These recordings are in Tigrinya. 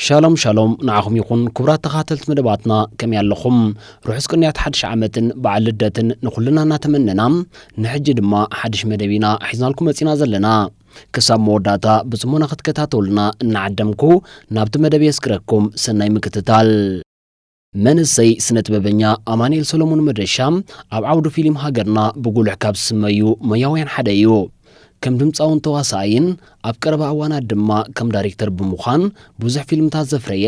ሻሎም ሻሎም ንዓኹም ይኹን ክቡራት ተኻተልቲ መደባትና፣ ከመይ ኣለኹም? ርሑስ ቅንያት ሓድሽ ዓመትን በዓል ልደትን ንኹልና እናተመነና፣ ንሕጂ ድማ ሓድሽ መደብ ኢና ሒዝናልኩም መጺና ዘለና። ክሳብ መወዳእታ ብጽሞና ክትከታተሉና እናዓደምኩ፣ ናብቲ መደብ የስክረኩም። ሰናይ ምክትታል። መንእሰይ ስነ ጥበበኛ ኣማኑኤል ሰሎሞን መደሻ ኣብ ዓውዲ ፊልም ሃገርና ብጉሉሕ ካብ ዝስመዩ ሞያውያን ሓደ እዩ። ከም ድምፃውን ተዋሳኣይን ኣብ ቀረባ እዋናት ድማ ከም ዳይሬክተር ብምዃን ብዙሕ ፊልምታት ዘፍረየ፣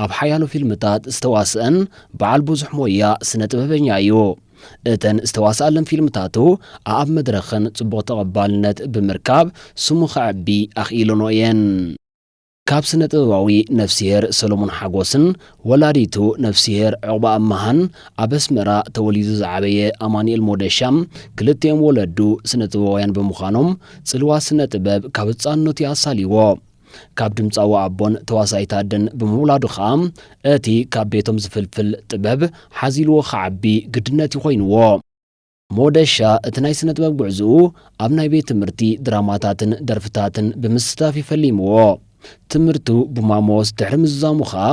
ኣብ ሓያሎ ፊልምታት ዝተዋስአን በዓል ብዙሕ ሞያ ስነ ጥበበኛ እዩ። እተን ዝተዋስኣለን ፊልምታቱ ኣኣብ መድረኽን ጽቡቕ ተቐባልነት ብምርካብ ስሙ ከዕቢ ኣኽኢለኖ እየን። ካብ ስነ ጥበባዊ ነፍስሄር ሰሎሞን ሓጎስን ወላዲቱ ነፍስሄር ዕቑባ ኣማሃን ኣብ ኣስመራ ተወሊዱ ዝዓበየ ኣማኑኤል ሞደሻ፣ ክልቲኦም ወለዱ ስነ ጥበባውያን ብምዃኖም ጽልዋ ስነ ጥበብ ካብ ህጻንነቱ እዩ ኣሳልይዎ። ካብ ድምጻዊ ኣቦን ተዋሳኢት ኣደን ብምውላዱ ኸኣ እቲ ካብ ቤቶም ዝፍልፍል ጥበብ ሓዚልዎ ክዓቢ ግድነት እዩ ኮይንዎ። ሞደሻ እቲ ናይ ስነ ጥበብ ጉዕዝኡ ኣብ ናይ ቤት ትምህርቲ ድራማታትን ደርፍታትን ብምስታፍ እዩ ፈሊምዎ። ትምህርቱ ብማሞስ ድሕሪ ምዝዛሙ ኸኣ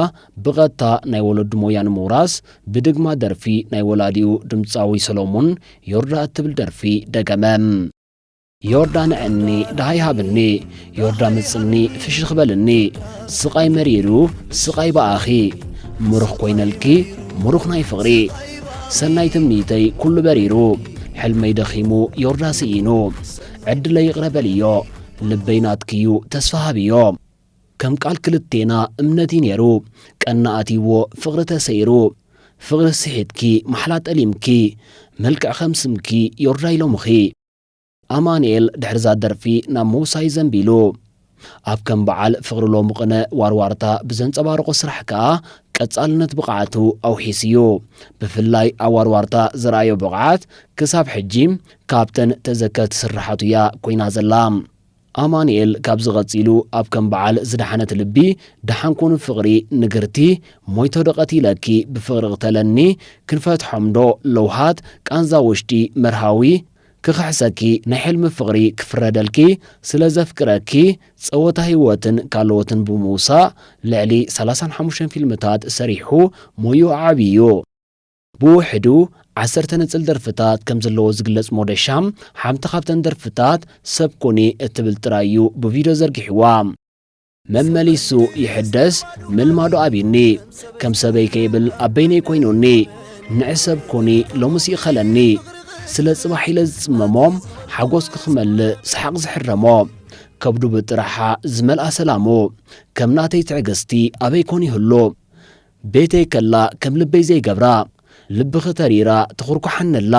ብቐጥታ ናይ ወለዱ ሞያ ንምውራስ ብድግማ ደርፊ ናይ ወላዲኡ ድምጻዊ ሰሎሙን ዮርዳ እትብል ደርፊ ደገመ። ዮርዳ ንዐኒ ደሃይ ሃብኒ፣ ዮርዳ ምጽኒ ፍሽኽ በልኒ፣ ስቓይ መሪሩ ስቓይ ብኣኺ፣ ምሩኽ ኮይነልኪ ምሩኽ ናይ ፍቕሪ፣ ሰናይ ትምኒተይ ኩሉ በሪሩ፣ ሕልመይ ደኺሙ ዮርዳ ስኢኑ፣ ዕድለይ ይቕረ በልዮ፣ ልበይ ናትኪዩ ተስፋ ሃብዮ። ከም ቃል ክልቴና እምነት እዩ ነይሩ፣ ቀና ኣትይዎ ፍቕሪ ተሰይሩ፣ ፍቕሪ ስሒትኪ ማሕላ ጠሊምኪ፣ መልክዕ ከም ስምኪ ዮርዳ ኢሎምኺ። ኣማኑኤል ድሕሪ እዛ ደርፊ ናብ ምውሳይ ዘንቢሉ። ኣብ ከም በዓል ፍቕሪ ሎሚ ቅነ ዋርዋርታ ብዘንጸባርቖ ስራሕ ከኣ ቀጻልነት ብቕዓቱ ኣውሒሱ እዩ። ብፍላይ ኣብ ዋርዋርታ ዘርኣዮ ብቕዓት ክሳብ ሕጂ ካብተን ተዘከርቲ ስርሓቱ እያ ኮይና ዘላ። ኣማኑኤል ካብዚ ቀጺሉ ኣብ ከም በዓል ዝደሓነት ልቢ፣ ደሓን ኩኑ ፍቕሪ፣ ንግርቲ፣ ሞይቶ ዶ ቀቲለኪ፣ ብፍቕሪ ቅተለኒ፣ ክንፈትሖም ዶ፣ ለውሃት፣ ቃንዛ ውሽጢ፣ መርሃዊ፣ ክኽሕሰኪ፣ ናይ ሕልሚ ፍቕሪ ክፍረደልኪ፣ ስለ ዘፍቅረኪ፣ ጸወታ ህይወትን ካልኦትን ብምውሳእ ልዕሊ ሰላሳን ሓሙሽተን ፊልምታት ሰሪሑ ሞይኡ ዓብዩ። ብውሕዱ ዓሰርተ ንጽል ደርፍታት ከም ዘለዎ ዝግለጽ ሞደሻ፣ ሓንቲ ካብተን ደርፍታት ሰብ ኩኒ እትብል ጥራይ እዩ ብቪድዮ ዘርጊሕዋ። መመሊሱ ይሕደስ ምልማዱ ኣብዩኒ፣ ከም ሰበይ ከይብል ኣብ በይነይ ኮይኑኒ፣ ንዒ ሰብ ኩኒ ሎምስ ይእኸለኒ፣ ስለ ጽባሕ ኢለ ዝጽመሞ፣ ሓጎስ ክኽመልእ ሰሓቕ ዝሕረሞ፣ ከብዱ ብጥራሓ ዝመልኣ ሰላሙ፣ ከም ናተይ ትዕግስቲ ኣበይ ኮን ይህሉ፣ ቤተይ ከላ ከም ልበይ ዘይገብራ፣ ልብኺ ተሪራ ትኹርኳሓነላ፣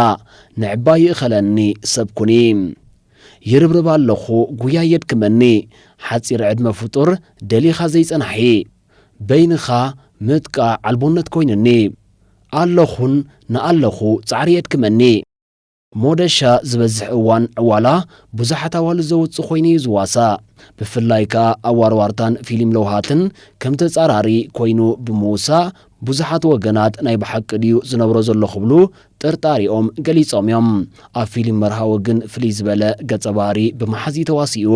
ንዕባይ ይእኸለኒ ሰብ ኩኒ። ይርብርብ ኣለኹ ጉያ የድክመኒ፣ ሓጺር ዕድመ ፍጡር ደሊኻ ዘይጸናሒ፣ በይንኻ ምጥቃዕ ኣልቦነት ኮይኑኒ፣ ኣለኹን ንኣለኹ ጻዕሪ የድክመኒ። ሞደሻ ዝበዝሕ እዋን ዕዋላ ብዙሓት ኣዋልድ ዘውጽእ ኮይኑ እዩ ዝዋሳእ። ብፍላይ ከኣ ኣብ ዋርዋርታን ፊልም ለውሃትን ከም ተጻራሪ ኮይኑ ብምውሳእ፣ ብዙሓት ወገናት ናይ ብሓቂ ድዩ ዝነብሮ ዘሎ ክብሉ ጥርጣሪኦም ገሊጾም እዮም። ኣብ ፊልም መርሃዊ ግን ፍልይ ዝበለ ገጸ ባህሪ ብመሓዚ ተዋሲኡ።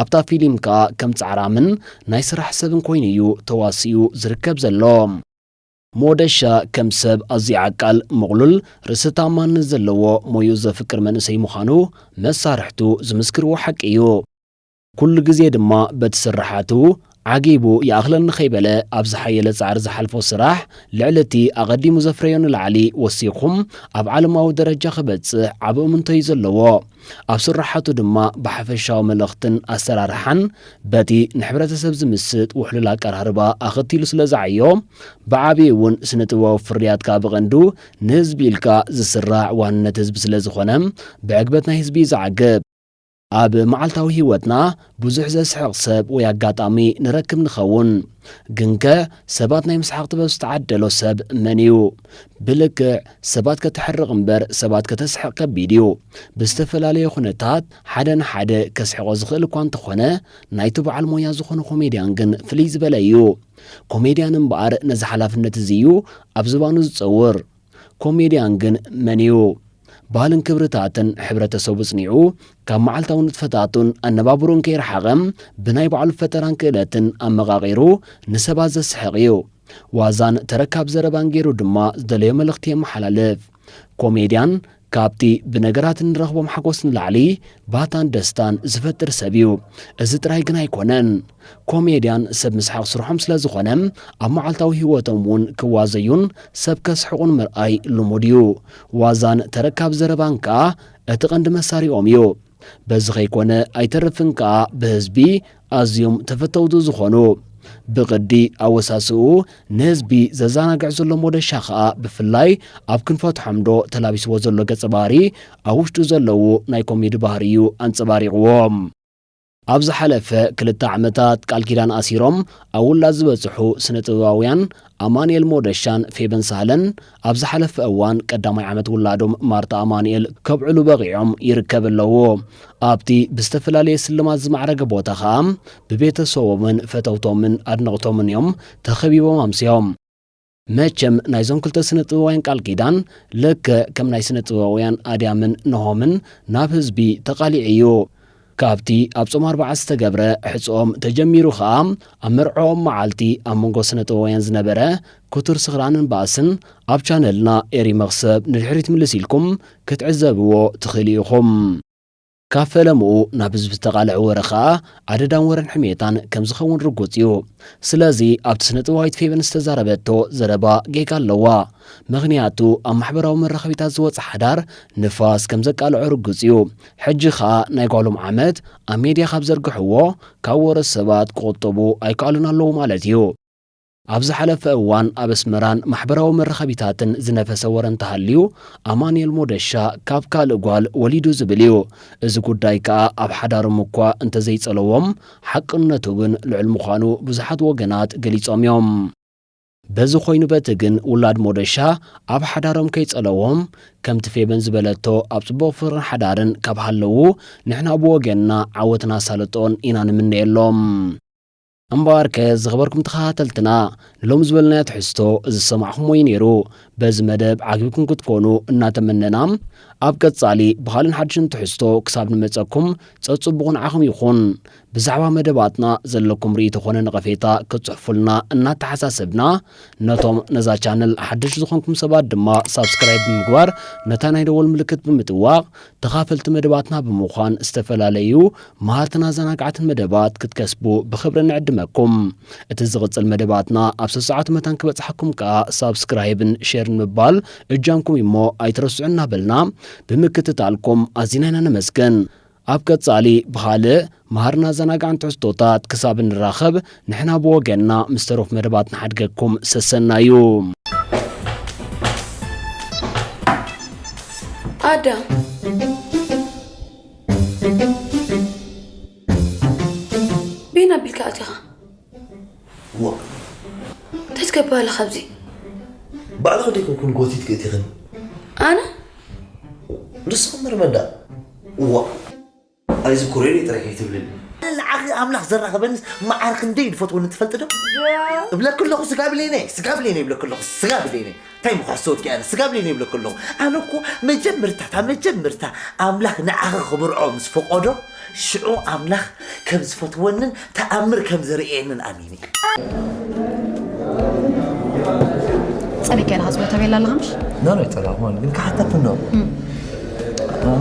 ኣብታ ፊልም ከኣ ከም ጻዕራምን ናይ ስራሕ ሰብን ኮይኑ እዩ ተዋሲኡ ዝርከብ ዘሎ። ሞደሻ ከም ሰብ ኣዝዩ ዓቃል፣ ምቕሉል፣ ርእሰ ተኣማንነት ዘለዎ፣ ሞይኡ ዘፍቅር መንእሰይ ምዃኑ መሳርሕቱ ዝምስክርዎ ሓቂ እዩ። ኩሉ ግዜ ድማ በቲ ስርሓቱ ዓጊቡ ይኣኽለኒ ከይበለ ኣብ ዝሓየለ ጻዕሪ ዝሓልፎ ስራሕ ልዕሊ እቲ ኣቐዲሙ ዘፍረዮ ንላዕሊ ወሲኹ ኣብ ዓለማዊ ደረጃ ክበጽሕ ዓቢ እምንቶ እዩ ዘለዎ። ኣብ ስርሓቱ ድማ ብሓፈሻዊ መልእኽትን ኣሰራርሓን በቲ ንሕብረተሰብ ዝምስጥ ውሕሉል ኣቀራርባ ኣኸቲሉ ስለ ዝዓዮ፣ ብዓብዩ እውን ስነ ጥበባዊ ፍርያትካ ብቐንዱ ንህዝቢ ኢልካ ዝስራዕ ዋንነት ህዝቢ ስለ ዝኾነ፣ ብዕግበት ናይ ህዝቢ እዩ ዝዓግብ። ኣብ መዓልታዊ ህይወትና ብዙሕ ዘስሕቕ ሰብ ወይ ኣጋጣሚ ንረክብ ንኸውን። ግንከ ሰባት ናይ ምስሓቕ ጥበብ ዝተዓደሎ ሰብ መን እዩ? ብልክዕ ሰባት ከተሕርቕ እምበር ሰባት ከተስሕቕ ከቢድ እዩ። ብዝተፈላለየ ኩነታት ሓደ ንሓደ ከስሕቖ ዝኽእል እኳ እንተኾነ፣ ናይቲ በዓል ሞያ ዝኾነ ኮሜድያን ግን ፍልይ ዝበለ እዩ። ኮሜድያን እምበኣር ነዚ ሓላፍነት እዚ እዩ ኣብ ዝባኑ ዝጸውር። ኮሜድያን ግን መን እዩ? ባህልን ክብርታትን ሕብረተሰቡ ጽኒዑ፣ ካብ መዓልታዊ ንጥፈታቱን ኣነባብሮን ከይረሓቐ፣ ብናይ ባዕሉ ፈጠራን ክእለትን ኣመቓቒሩ ንሰባት ዘስሕቕ እዩ። ዋዛን ተረካብ ዘረባን ገይሩ ድማ ዝደለዮ መልእኽቲ የመሓላልፍ። ኮሜድያን ካብቲ ብነገራት እንረኽቦም ሓጎስ ንላዕሊ ባህታን ደስታን ዝፈጥር ሰብ እዩ። እዚ ጥራይ ግን ኣይኮነን። ኮሜድያን ሰብ ምስሓቕ ስርሖም ስለ ዝኾነ፣ ኣብ መዓልታዊ ህይወቶም እውን ክዋዘዩን ሰብ ከስሕቑን ምርኣይ ልሙድ እዩ። ዋዛን ተረካብ ዘረባን ከኣ እቲ ቀንዲ መሳሪኦም እዩ። በዚ ከይኮነ ኣይተርፍን ከኣ ብህዝቢ ኣዝዮም ተፈተውቲ ዝኾኑ፣ ብቕዲ ኣወሳስኡ ንህዝቢ ዘዘናግዕ ዘሎ ሞደሻ ከኣ ብፍላይ ኣብ ክንፈትሖም ዶ ተላቢስዎ ዘሎ ገጸ ባህሪ ኣብ ውሽጡ ዘለዉ ናይ ኮሜዲ ባህሪ እዩ ኣንጸባሪቕዎ። ኣብ ዝሓለፈ ክልተ ዓመታት ቃል ኪዳን ኣሲሮም ኣብ ውላድ ዝበጽሑ ስነ ጥበባውያን ኣማኑኤል ሞደሻን ፌበን ሳህለን ኣብ ዝሓለፈ እዋን ቀዳማይ ዓመት ውላዶም ማርታ ኣማኑኤል ከብዕሉ በቒዖም ይርከብ ኣለዎ። ኣብቲ ብዝተፈላለየ ስልማት ዝማዕረገ ቦታ ኸኣ ብቤተሰቦምን ፈተውቶምን ኣድነቕቶምን እዮም ተኸቢቦም ኣምስዮም። መቸም ናይዞም ክልተ ስነ ጥበባውያን ቃል ኪዳን ልክዕ ከም ናይ ስነ ጥበባውያን ኣድያምን ነሆምን ናብ ህዝቢ ተቓሊዑ እዩ። ካብቲ ኣብ ጾም ኣርብዓ ዝተገብረ ሕጽኦም ተጀሚሩ ኸኣ ኣብ መርዕኦም መዓልቲ ኣብ መንጎ ስነ ጥበባውያን ዝነበረ ክቱር ስኽራንን ባእስን ኣብ ቻነልና ኤሪ መኽሰብ ንድሕሪት ምልስ ኢልኩም ክትዕዘብዎ ትኽእሉ ኢኹም። ካብ ፈለምኡ ናብ ህዝቢ ዝተቓልዐ ወረ ኸኣ ኣደዳን ወረን ሕሜታን ከም ዝኸውን ርጉጽ እዩ። ስለዚ ኣብቲ ስነ ጥበባዊት ፌበን ዝተዛረበቶ ዘረባ ጌጋ ኣለዋ። ምኽንያቱ ኣብ ማሕበራዊ መራኸቢታት ዝወጸ ሓዳር ንፋስ ከም ዘቃልዖ ርጉጽ እዩ። ሕጂ ኸኣ ናይ ጓሎም ዓመት ኣብ ሜድያ ካብ ዘርግሕዎ ካብ ወረ ሰባት ክቑጠቡ ኣይከኣሉን ኣለዉ ማለት እዩ። ኣብ ዝሓለፈ እዋን ኣብ ኣስመራን ማሕበራዊ መራኸቢታትን ዝነፈሰ ወረ እንተሃልዩ ኣማኑኤል ሞደሻ ካብ ካልእ ጓል ወሊዱ ዝብል እዩ። እዚ ጉዳይ ከኣ ኣብ ሓዳሮም እኳ እንተዘይጸለዎም ሓቅነቱ ግን ልዑል ምዃኑ ብዙሓት ወገናት ገሊጾም እዮም። በዚ ኮይኑ በቲ ግን ውላድ ሞደሻ ኣብ ሓዳሮም ከይጸለዎም ከምቲ ፌበን ዝበለቶ ኣብ ጽቡቕ ፍቕርን ሓዳርን ካብ ሃለዉ ንሕና ብወገንና ዓወት ናሳልጦን ኢና ንምነየሎም። እምበኣርከ ዝኸበርኩም ተኸታተልትና ንሎም ዝበልናዮ ትሕዝቶ ዝሰማዕኹምዎ እዩ ነይሩ። በዚ መደብ ዓጊብኩም ክትኮኑ እናተመነና ኣብ ቀጻሊ ብኻልን ሓድሽን ትሕዝቶ ክሳብ ንመጸኩም ጸጽቡቑ ንዓኹም ይኹን። ብዛዕባ መደባትና ዘለኩም ርእይቶ ኾነ ነቐፌታ ክትጽሕፉልና እናተሓሳሰብና ነቶም ነዛ ቻነል ሓድሽ ዝኾንኩም ሰባት ድማ ሳብስክራይብ ብምግባር ነታ ናይ ደወል ምልክት ብምጥዋቕ ተኻፈልቲ መደባትና ብምዃን ዝተፈላለዩ መሃርትን ኣዘናጋዕትን መደባት ክትከስቡ ብኽብሪ ንዕድመኩም። እቲ ዝቕጽል መደባትና ኣብ ሰሰዓቱ መታን ክበጽሓኩም ከኣ ሳብስክራይብን ሼርን ምባል እጃምኩም እሞ ኣይትረስዑ እናበልና ብምክትታልኩም ኣዚና ኢና ነመስግን። ኣብ ቀጻሊ ብኻልእ መሃርን ኣዘናጋዕን ትሕዝቶታት ክሳብ እንራኸብ ንሕና ብወገንና ምስ ተረፉ መደባት ንሓድገኩም ሰሰና እዩ። ኣዳም ቤን ኣቢልካ ኣቲኻ ዋ እንታይ ትገብር ኣለኻ ኣብዚ ባዕልኺ ዶ ኣይኮንኩን ጎቲትኪ እቲኽኒ ኣነ ንስኺ እምበር መዳ ዋ ኣይዝክሮ ኢለ ጥራሕ ከይትብልኒ ንዓኺ ኣምላኽ ዘራኸበንስ መዓር ክንደይ ድፈትወኒ ትፈልጢ ዶ እብለኪ ኣለኹ ስጋ ብሌነ ስጋ ብሌነ ይብለኪ ኣለኹ ስጋ ብሌነ እንታይ ምኳ ሰወኪ ኣነ ስጋ ብሌነ ይብለኪ ኣለኹ ኣነ እኮ መጀመርታ እታ መጀመርታ ኣምላኽ ንዓኺ ክምርዖ ምስ ፈቆዶ ሽዑ ኣምላኽ ከም ዝፈትወንን ተኣምር ከም ዘርእየንን ኣሚነ ጸኒካ ኢኻ ዝወተ ቤላ ኣለኻ ምሽ ኖ ኖ ይጸላኹን ግን ክሓተክን ዶ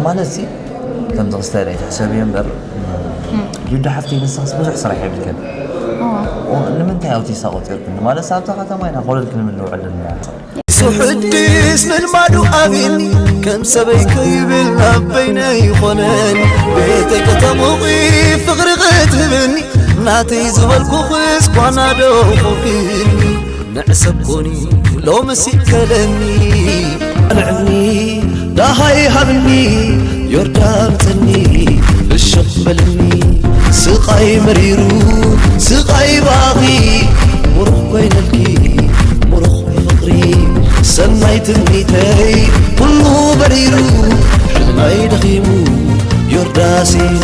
ማለት ሲ ከምዚ ክስታይ ዳይ ትሕሰብ እየ እምበር ጁዳ ሓፍቲ ንስኽስ ብዙሕ ስራሕ የብልክን ንምንታይ ኣብቲ ሳቆ ፂርክን ማለት ኣብዛ ከተማ ኢና ኮለል ክንብል ንውዕል ዘለና ስሑድስ ምልማዱ ኣብኒ ከም ሰበይ ከይብል ናብ በይነ ይኾነን ቤተይ ከተሙቒ ፍቕሪ ክትህብኒ ናተይ ዝበልኩኽስ ኳናዶ ኮኺኒ ንዕሰብ ኮኒ ሎምስ ይከለኒ ኣልዕኒ ዳሃይ ሃብኒ ዮርዳን ጽኒ ፍሽኽ በልኒ ስቓይ መሪሩ ስቓይ ባኺ ሙሩኽ ኮይነልኪ ሙሩኽ ብፍቕሪ ሰናይ ትምኒተይ ኩሉ በሪሩ ሕልመይ ደኺሙ ዮርዳሲኑ